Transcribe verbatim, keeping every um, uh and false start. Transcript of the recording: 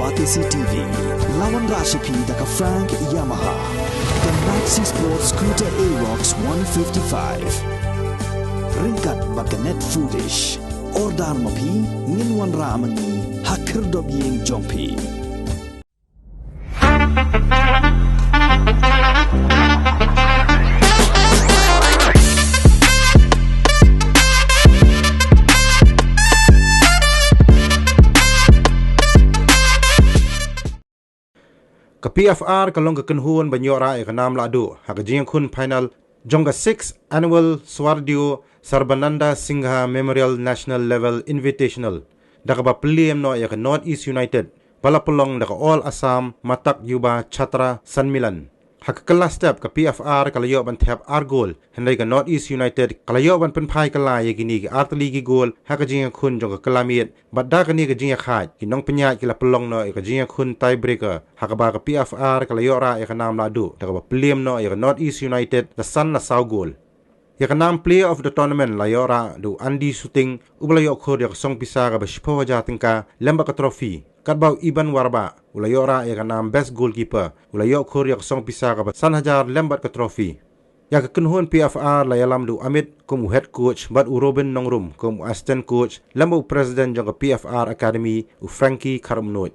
R T C T V. La wanrah sha phi da ka Frank Yamaha, ka Maxi Sport Scooter Aerox one fifty-five. Ryngkat bad ka Net Foodish. Order ma phi, ngin wanrah ma ngi ha khyrdop ïing jong phi. Ka P F R ka long ka kynhun ban ïoh rah ïa ka nam lahduh ha ka jingïakhun final jong ka sixth Annual Swardio Sarbananda Singha Memorial National Level Invitational, da kaba pynliem noh ïa ka North East United ba la pynlong da ka All Assam Matak Yuba Chhatra Sanmilan. Ha ka kylla step, ka P F R ka la ïoh ban thep ar gol, hynrei ka North East United ka la ïoh ban pynphai kylla ïa kine ki artylli ki gol ha ka jingïakhun jong ka kylla miet, bad da kane ka jingïakhaid, ki nongpynïaid ki la pynlong noh ïa ka jingïakhun tiebreaker, ha kaba ka P F R ka la ïoh rah ïa ka nam lahduh da kaba pynliem noh ïa ka North East United da san na saw gol. Ïa ka nam Player of the Tournament la ïoh rah da u Andy Suting, uba la ïoh khur ïa ka song pisa kaba shiphew hajar tyngka lem bad ka trophy. Katba u Iban Warbah u la ïoh rah ïa ka nam Best Goalkeeper, u la ïoh khur ïa ka song pisa kaba san hajar lem bad ka trophy. Ïa ka kynhun P F R la ïalam da u Amit kum u head coach bad u Robin Nongrum kum u assistant coach, lem bad u president jong ka P F R Academy, u Frankie Kharumnuid.